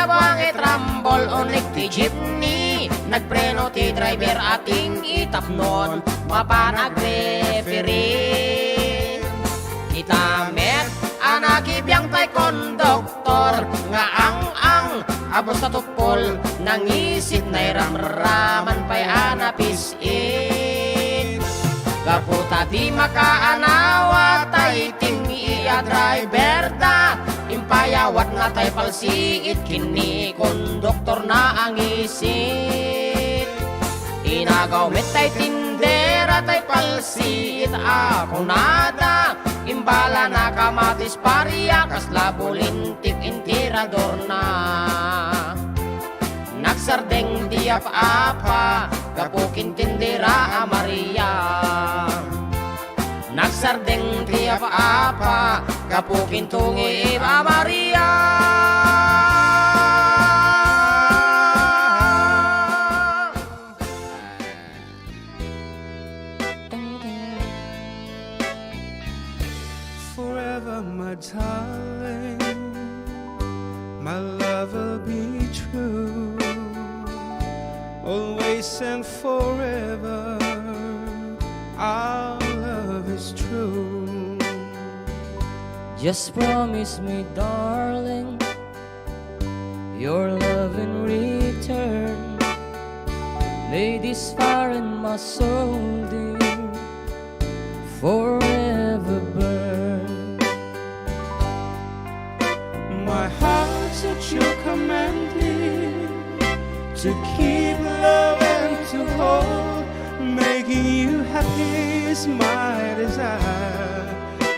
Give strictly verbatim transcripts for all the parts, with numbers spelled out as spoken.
Wang itrambol unik ti jeepney, nagpreno ti driver a ting-itapnon, mapan agreferee. Ita met a nakibiang tay konduktor nga ang-ang a basta tupol, nangisit, nairamraman pay a napis-it. Gapu ta di makaanawa tay ting-i a driver da, impayawatna tay palsiit ken ni konduktorna a ngisit. Inagaw met tay tindera tay palsiit a kunada, imbalana kamatis paria kasla bulintik iti radorna. Nagsardeng ti ap-apa gapu ken tindera a Maria. Nagsardeng ti ap-apa gapu ken tungib a Maria. Forever, my darling, my love will be true. Always and forever, our love is true. Just promise me, darling, your love in return. May this fire in my soul, dear, forever burn. My heart's at your command, dear, to keep, love, and to hold. Making you happy is my desire.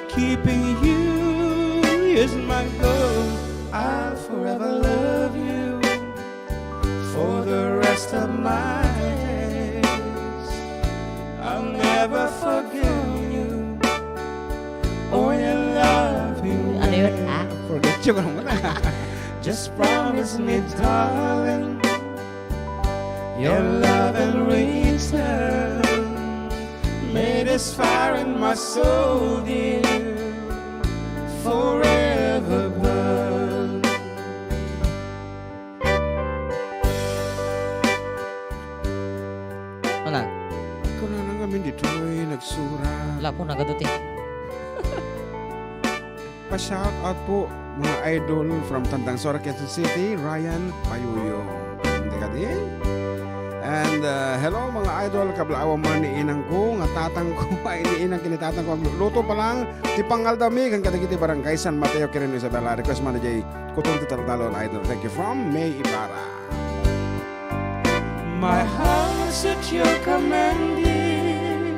Keeping you is my goal. I'll forever love you for the rest of my days. I'll never forget you. Oh, I love you. Ano yun, ha? Forget you naman. Just promise me, darling, your love in return. May this fire in my soul, dear, forever burn. Ano? Ikaw na lang amin ditoy nagsura. Wala po, nagaduti. Pa-shout out po, mga idol from Tandangsora, Quezon City, Ryan Payuyo. Hindi ka din? And, uh, hello, mga idol, kablaawan man ni inang ko, nga tatang ko, ay, ni inang kini tatang ko, agluluto pa lang, ti pangaldaw mi, kan kadagiti barangay San Mateo, Quirino, Isabela. Request man, J. Kuton ti taltalon, idol. Thank you from May Ibarra. My heart's at your command, dear,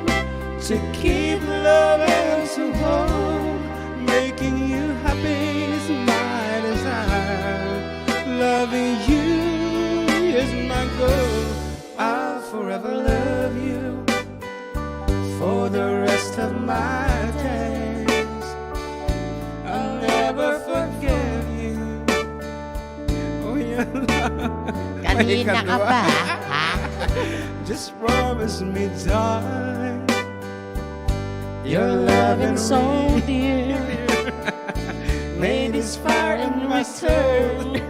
to keep, love, and to hold. Making you happy is my desire. Loving you is my goal. I'll forever love you for the rest of my days. I'll never forget you. Oh, yeah. Kanina ka pa, ha? Just promise me, darling, your love and soul, dear. May this fire in my soul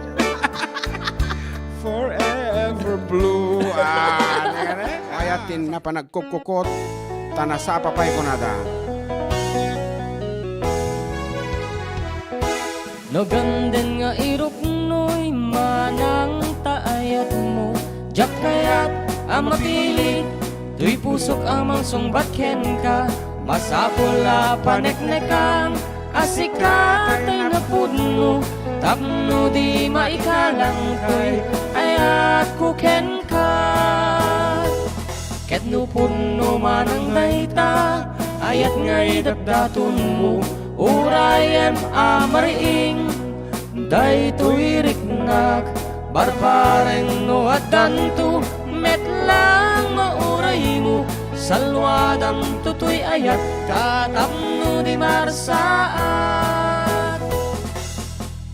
forever blue. Ah, nagana? Kaya tin napanagkukukot, ta nasapa pay kunada. Naganden nga iruknoy manang ta ayatmo, diak kayat a mapilit, toy pusok a mangsungbat kenka, masapul a paneknekam, a sika tay napudno, tapno di maikalang toy ayatko kenka. Ket no pudno manang dayta, ayat nga idakdatonmo, urayem a mariing, daytoy riknak, barbareng no addanto, met lang mauraymo, salluadamto toy ayat, ta tapno di marsaat.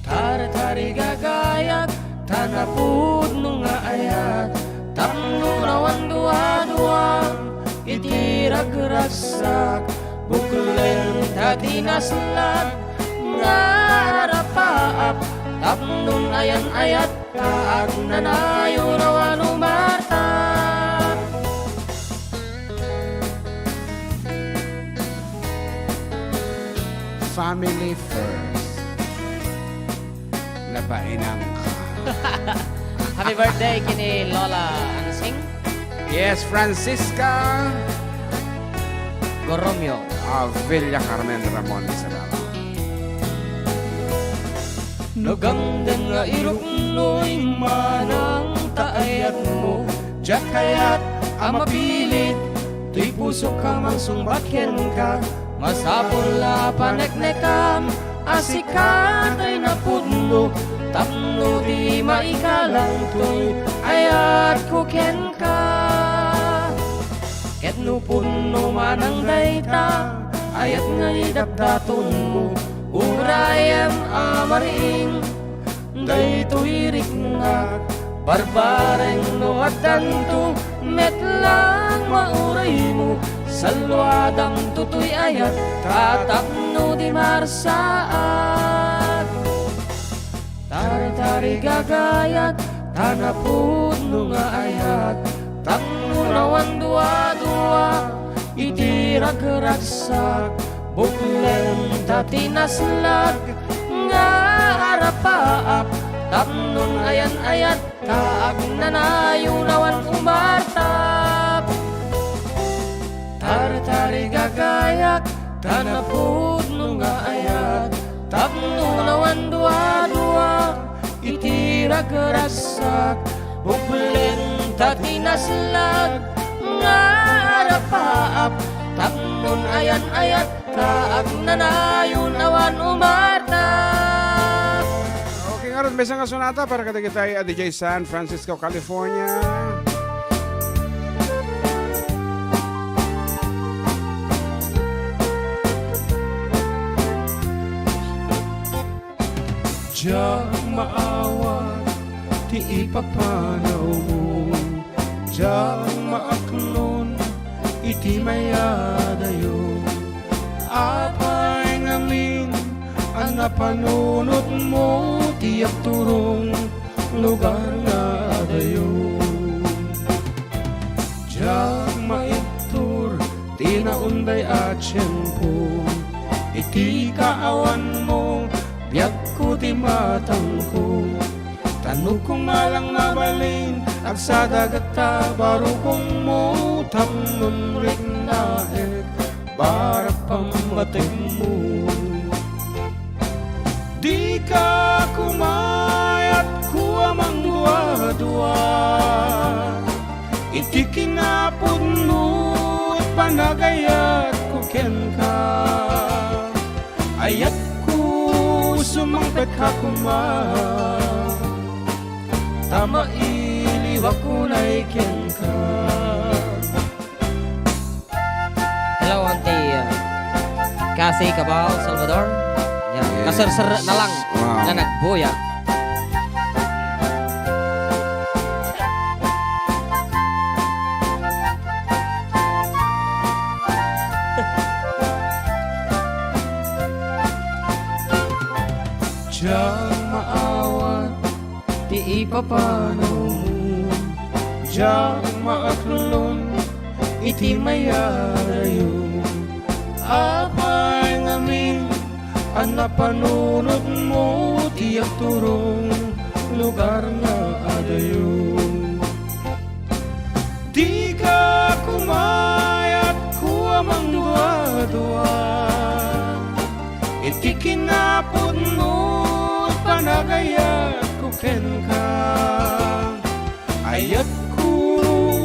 Tartarigagayak, ta napudno nga ayat, tapno awan duadua iti ragragsak, buklen ta ti naslat nga arapaap, Tapno ayan-ayatta, agnanayon awan umarta. Family first. Napainang ka. Happy birthday kini Lola Ansing. Yes, Francisca. Goromio. Ah, Villa Carmen Ramon, salamat. Naganggan nga iruknoy manang ta ayatmo, diak kayat a mapilit, toy pusok a mangsungbat kenka. Masapul a paneknekam a sika tay napudno, tapno di maikalang toy ayatko kenka. Ket no pudno manang dayta, ayat nga idapdatonmo, urayem a mariing. Daytoy riknak, barbareng no addanto, met lang mauraymo, salluadam toy ayat, ta tapno di marsaak. Tartarigagayak, ta napudno nga ayat, tapno awan dua-dua, iti ragragsak, buklen ta ti naslag, nga arapaap, tapno ayan-ayat, ta agnanayon awan umartap. Tartarigagayak, ta napudno nga ayat, tapno awan dua-dua, iti ragragsak, buklen ta ti naslag, nga arapaap, tapno ayan-ayat, ta agnanayon awan umarta. Okay, ngarud, maysa nga sonata para kadagiti a D J San Francisco, California. Diak maawat ti ipapanawmo, diak maaklon iti mayadayo. Apay ngamin a napanunotmo ti agturong lugar nga adayo? Diak maibtur ti naunday a tiempo, iti kaawanmo, biagko ti matangko. Ta no koma lang mabalin, agsadagakta barukongmo, tapno riknaek, barak pammategmo. Dika kumayat ko a mangdua-dua, iti kinapudno et panagayatko kenka. Ayatko, sumangpetka koma, ta mailiwak unay kenka. Hello, Auntie, uh, Cassie Cabal Salvador. Yan. Yes. Kaserser na lang. Wow. Na nagbuya. Diak maawat ti ipapanawmo, diak maaklon iti mayadayo. Apay ngamin a napanunotmo ti agturong lugar nga adayo? Dika kumayat ko a mangdua-dua, iti kinapudno panagayatko kenka. Ayatko,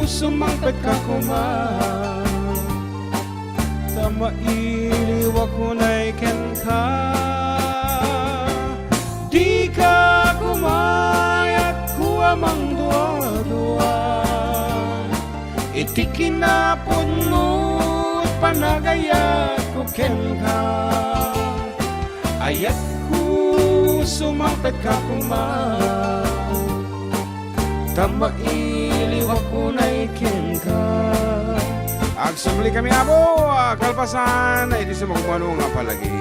sumangpetka koma, ta mailiwak unay kenka. Dika kumayat ko a mangdua-dua, iti kinapudno panagayatko kenka. Ayatko, sumangpetka koma, ta mailiwak unay kenka. Agsubli kami, Apo, a kalpasan iti sumagmamano nga palagi.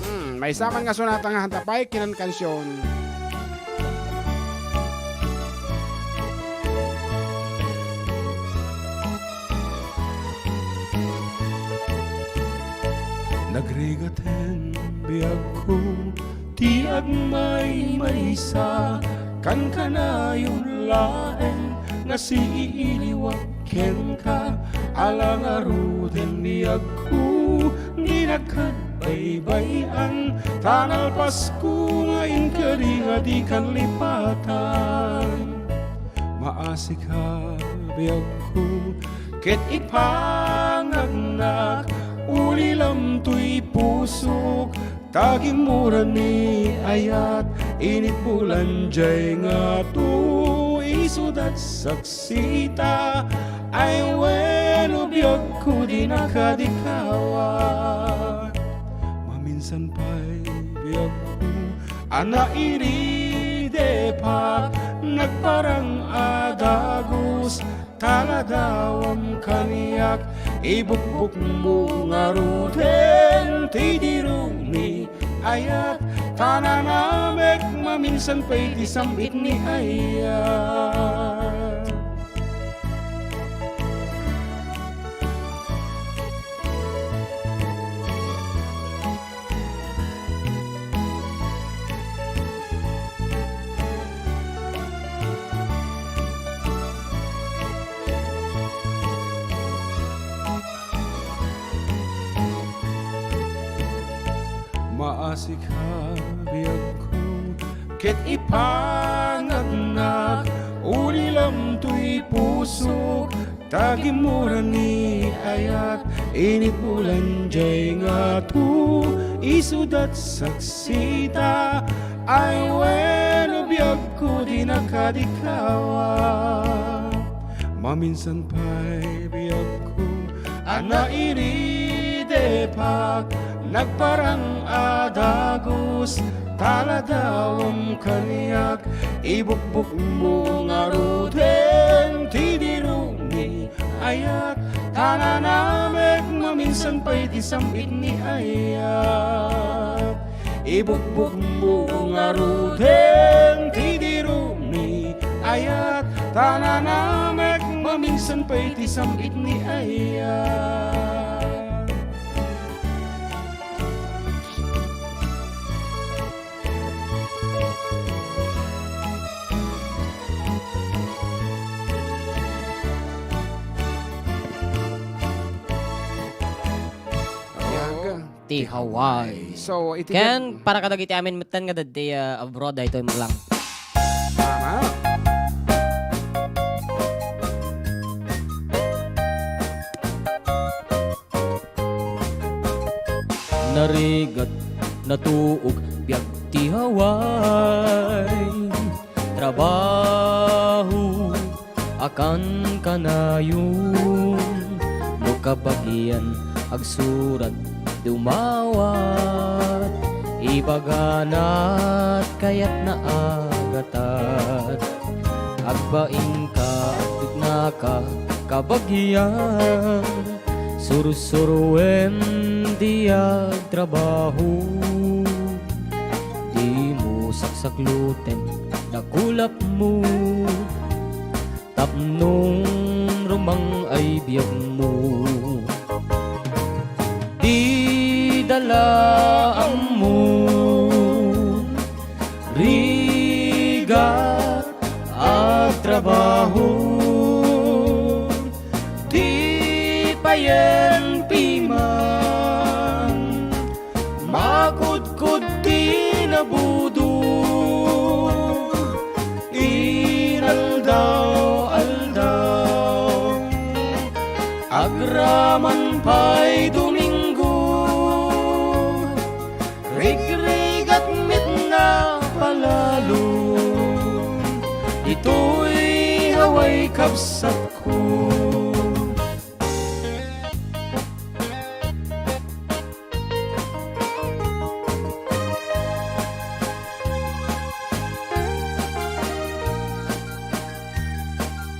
Hmm, Maysa man nga sonata nga handa pay ken kansion. Nagrigat ken biagko ti agmaymaysa, kankanayon laeng nga siiliwak kenka. Ala ngaruden biagko, dinak baybay-an, ta nalpasko nga inkari nga dikan lipatan. Maasika biagko, ket ipangagnak, ulilam toy pusok, ta gimmura ni ayat, init bulan jay ngato, isudat saksita, ay wenno biagko, dinak a dikawat. Maminsan pay biagko, a nairidepak, nagparang a dagus, taladawam kaniak, ibukbukmo ngaruden ti diru ni ayat, ta nanamek maminsan pay ti sam-it ni ayat. Maasika biagko, ket ipangagnak, ulilam toy pusok, ta gimmura ni ayat, init bulan jay ngato, isudat saksita, ay wenno biagko, dinak a dikawat. Maminsan pay biagko, a nairidepak, nagparang a dagus, taladawam kaniak, ibukbukmo ngaruden ti diru ni ayat, ta nanamek maminsan pay ti sam-it ni ayat. Ibukbukmo ngaruden ti diru ni ayat, ta nanamek maminsan pay ti sam-it ni ayat. Ti Hawaii. So, iti ken para kadagiti amin metten nga daddi, ah, abroad, daytoy met lang. Tama. Narigat, natuok, biag ti Hawaii. Trabaho, a kankanayon, no kabagian, agsurat, dumawat, ibaganat, kayatna a gatad. Agbainka, agtutnaka, kabagian, sursuruem diay trabaho. Dimo saksakluten, dakulapmo. Tapno rumang ay biagmo. Dida la ammo, rigat, agtrabaho. Di payen piman, makudkod ti nabudo. Inaldaw-aldaw, agraman pay Domingo, rigrigat met nga palalo. Ditoy Hawaii, kabsatko.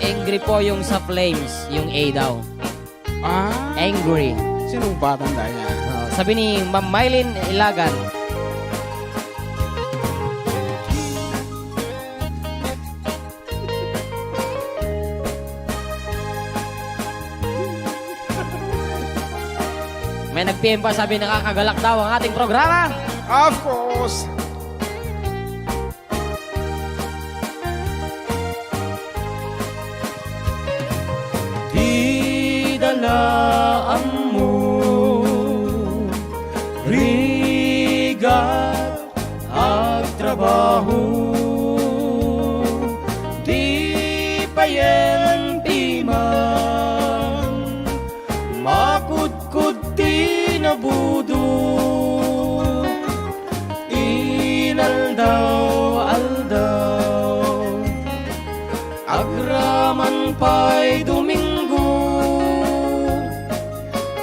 Angry po yung sa Flames, yung A daw. Ah. Angry. Sinubatan tayo niya. Oh, sabi ni Ma'am Mylene Ilagan, Nag-P M pa, sabi, nakakagalak daw ang ating programa. Of course. Di da la ammo, rigat agtrabaho, di payen ti man, makudkod ti nabudo, inaldaw-aldaw, agraman pay Domingo,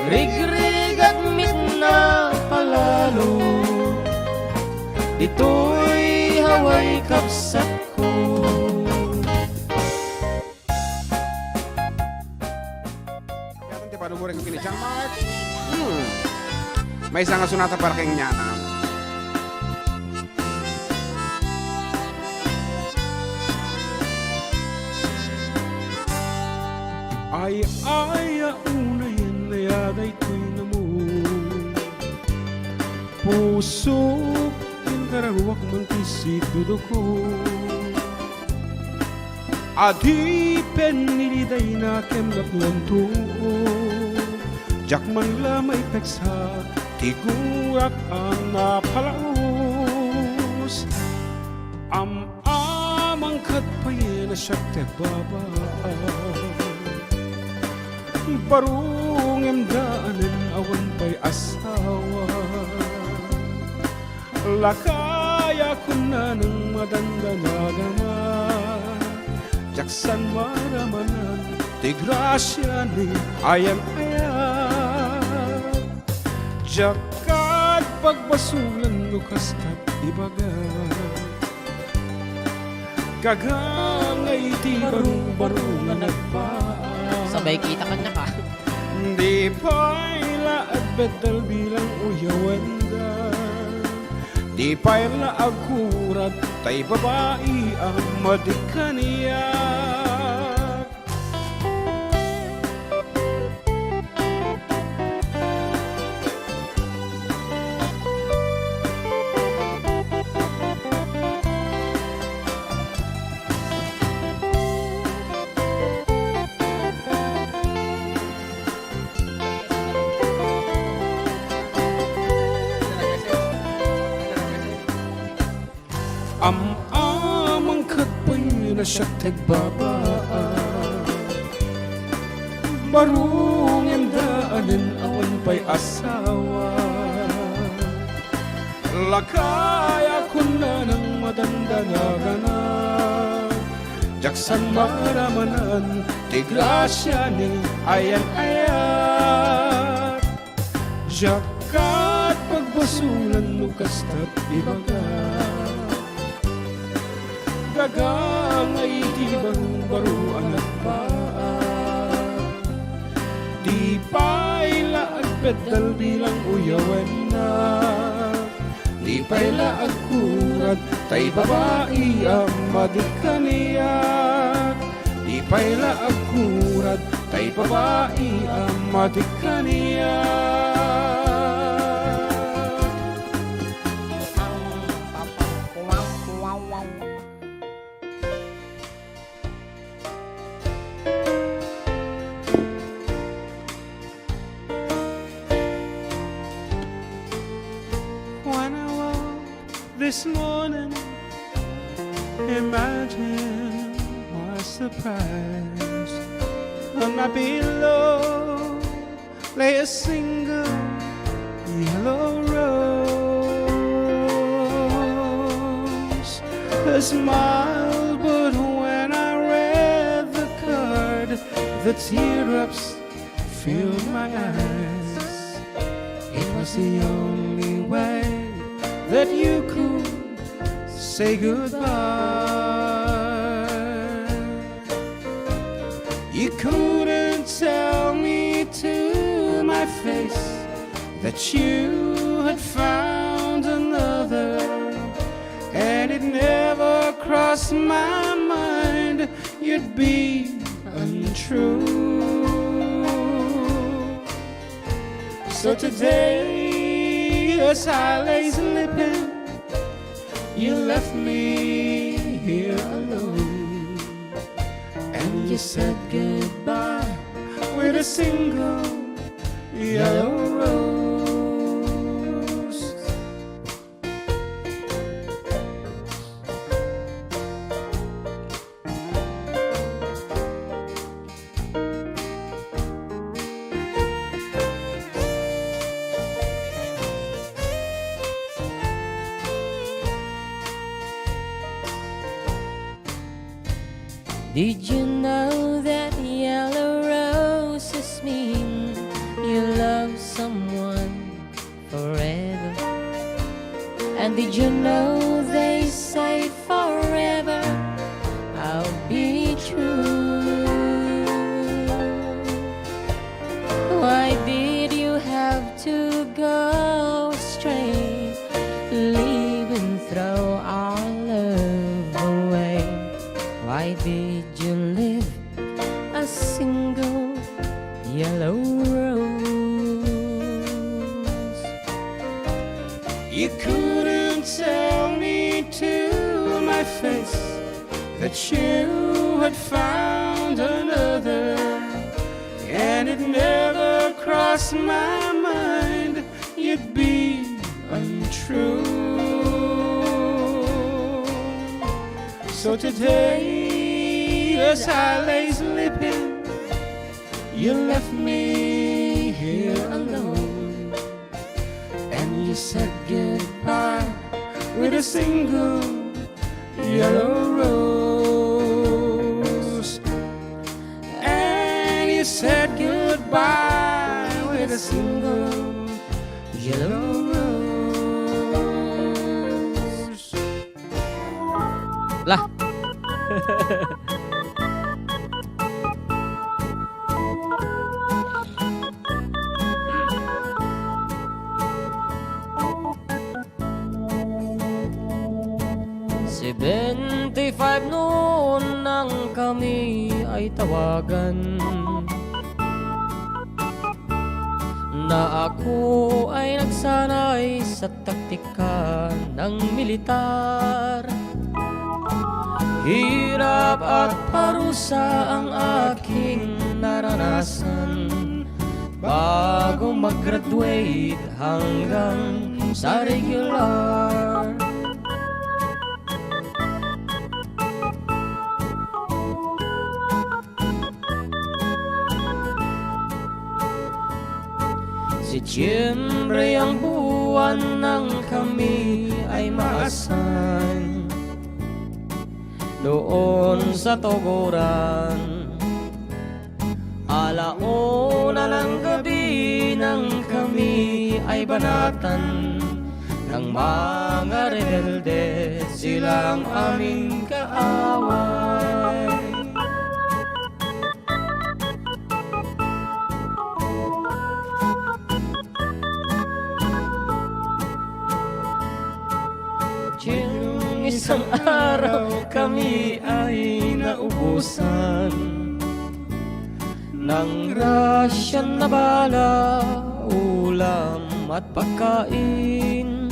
rigrigat met na palalo, ditoy Hawaii kabsatko. Kayaten ti panagurek ken ni Jean Mark. Hmm. Maysa nga sonata para ken Nyana. Ay, ay, a unayen aya daytoy namong pusok, inkararwak man ti situdoko. Adipen ni Lidayna ken Natlanto, diak man la maipeksa ti gurak a napalaos. Am-amang ket payen a siak ti agbaba. Baro ngem daanen awan pay asawa. Lakay a kunanang madandanagana, diak san maramanan ti grasia ni ayan-ayak. Diak ket pagbasolan no kasta ti ibaga. Gagangay ti barubaro nga nagpaam. Sabay kita kaniak. Di pay la agbeddel bilang uyawenda. Di pay la agkurad tay babai a madi kaniak. Am-amang ket pay a siak ti agbaba. Baro ngem daanen awan pay asawa. Lakay a kunanang madandanagana, diak san maramanan ti grasia ni ayan-ayak. Diak ket pagbasolan no kasta ti ibaga. Gagangay ti barubaro a nagpaam. Di pay la agbeddel bilang uyawenna. Di pay la agkurad tay babai a madi kaniak. Di pay la agkurad tay babai a madi kaniak. When I woke this morning, imagine my surprise. On my pillow lay a single yellow rose. A smile, but when I read the card, the teardrops filled my eyes. It was the only way that you could say goodbye. You couldn't tell me to my face that you had found another, and it never crossed my mind you'd be untrue. But today, as I lay sleeping, you left me here alone. And you said goodbye with a single yellow rose. Did you know that yellow roses mean you love someone forever? And did you know they say forever? I'll be true. Why did you have to go astray, leaving throw our love away? Why did you leave a single yellow rose? You couldn't tell me to my face that you had found another, and it never crossed my mind you'd be untrue. So today, as I lay sleeping, you left me here alone, and you said goodbye with a single yellow rose. And you said goodbye with a single yellow rose. Lah. Seventy-five noon nang kami ay tawagan. Na ako ay nagsanay sa taktika ng militar. Hirap at parusa ang aking naranasan bago mag-graduate hanggang sa regular. Setyembre ang buwan nang kami ay maasan. Doon sa tuguran, ala una ng gabi nang kami ay banatan ng mga rebelde, sila ang aming kaaway. Yung isang araw kami ay naubusan ng rasyon na bala, ulam at pagkain.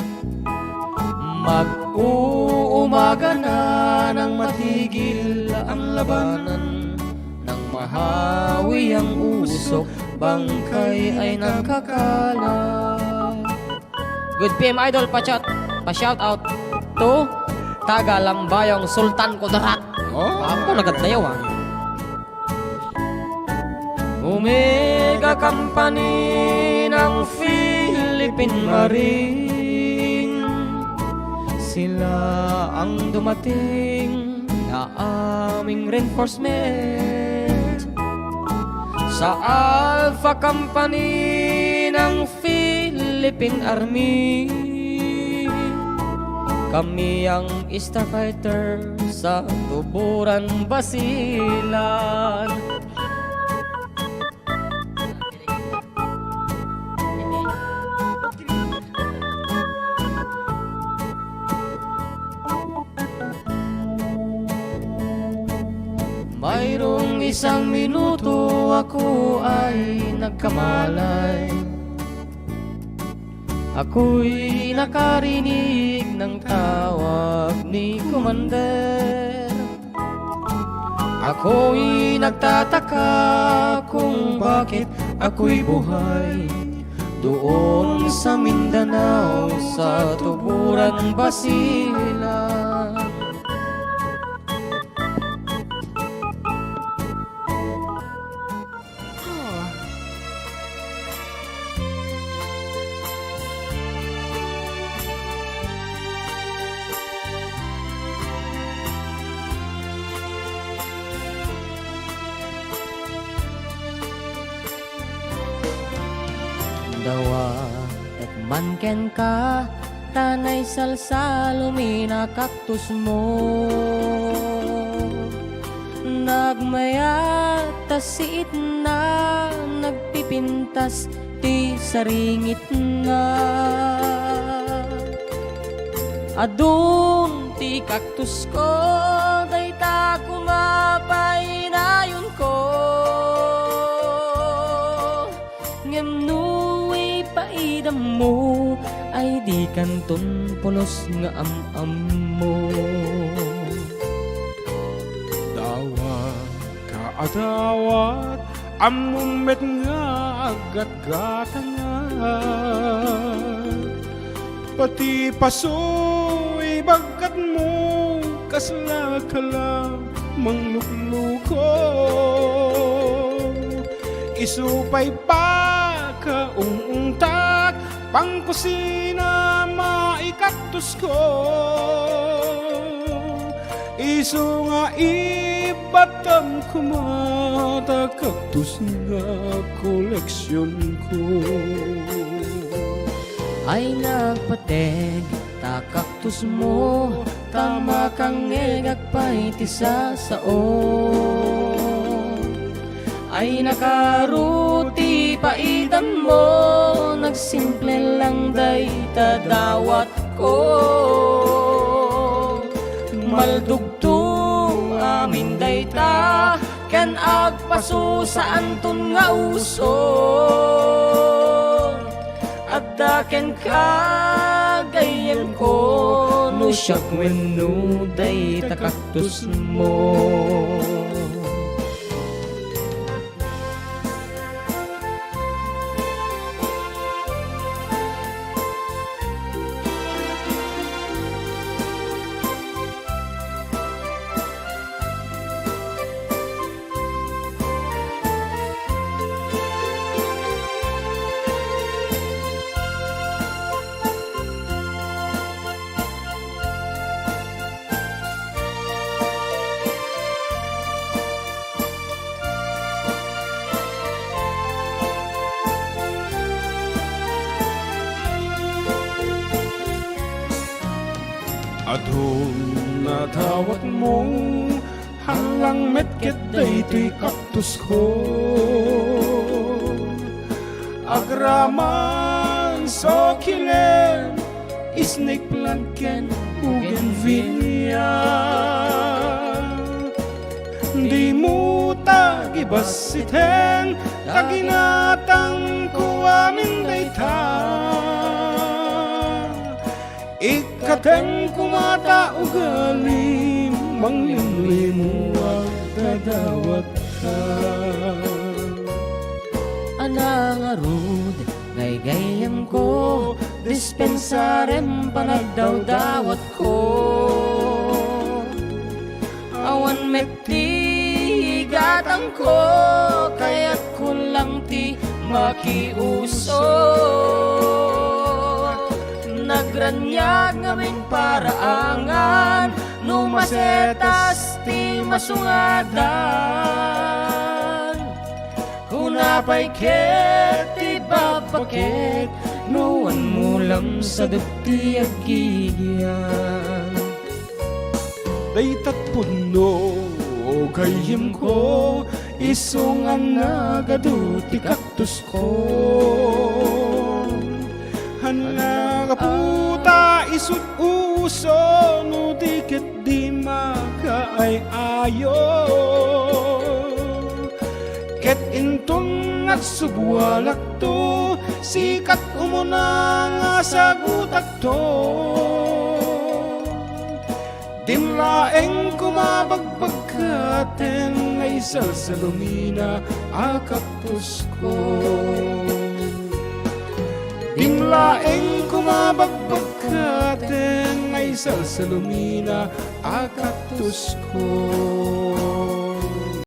Mag-uumaga na nang matigil ang labanan, nang mahawi ang usok, bangkay ay nakakalat. Good P M Idol, pa-shout, pa-shout out to taga Lambayong, Sultan Kudarat. Oh. Ako nagadayaw, ah. Omega Company ng Philippine Marine, sila ang dumating na aming reinforcement. Sa Alpha Company ng Philippine Army, kami ang starfighter sa Tuburan, Basilan. Mayroong isang minuto ako ay nagkamalay. Ako'y nakarinig ng tawag ni Commander. Ako'y nagtataka kung bakit ako'y buhay doon sa Mindanao, sa Tuburan, Basilan. Dawatek man kenka, ta naisalsalom a kaktusmo. Nagmayat ta siitna, nagpipintas ti saringitna. Adun ti kaktusko, dayta koma pay inayonko. Ngem no ipaidammo, ay dikanton pulos nga am-ammo. Dawat ka a dawat, ammom met nga aggatgatangan. Pati paso, ibagkatmo, kasla ka la manglukluko. Isu pay pakaung-ungtak, pangkusina maikaktusko. Isu nga ibatam koma ta kaktus nga koleksionko. Ay nagpateg ta kaktusmo, ta makangngegak pay ti sasao. Ay nakaro ti paidammo, nagsimple lang dayta dawatko. Maldugto amin dayta, ken agpaso saanton nga uso. Adda kenka, gayyemko, no siak wenno dayta kaktusmo. Adun a dawatmo, hallang met ket daytoy kaktusko. Agraman, succulent, snake plant ken bougainvillea. Dimo ta gibassiten, ta ginatangko amin dayta. Ikkaten koma ta ugalim, manglimlimuag ta dawatka. A nangarud, gaygayyemko, dispensarem panagdawdawatko. Awan met ti igatangko, kayatko lang ti makiuso. Nagraniag ngamin paraangan, no masetas ti masungadan. Kuna pay ket ti babbaket, no awan mo lamsadek ti aggigyan. Daytat pudno, gayyemko, isu nga nagadu ti kaktusko. Haan nga gapu ta isut' uso, no di ket di makaay-ayo. Ket in Ton nagsubualakto, sikat umuna nga sagutakto. Dim laeng kumabagbagkaten nga isalsalumina a kaktusko. Dim laeng kumabagbagkaten nga isalsalumina a kaktusko.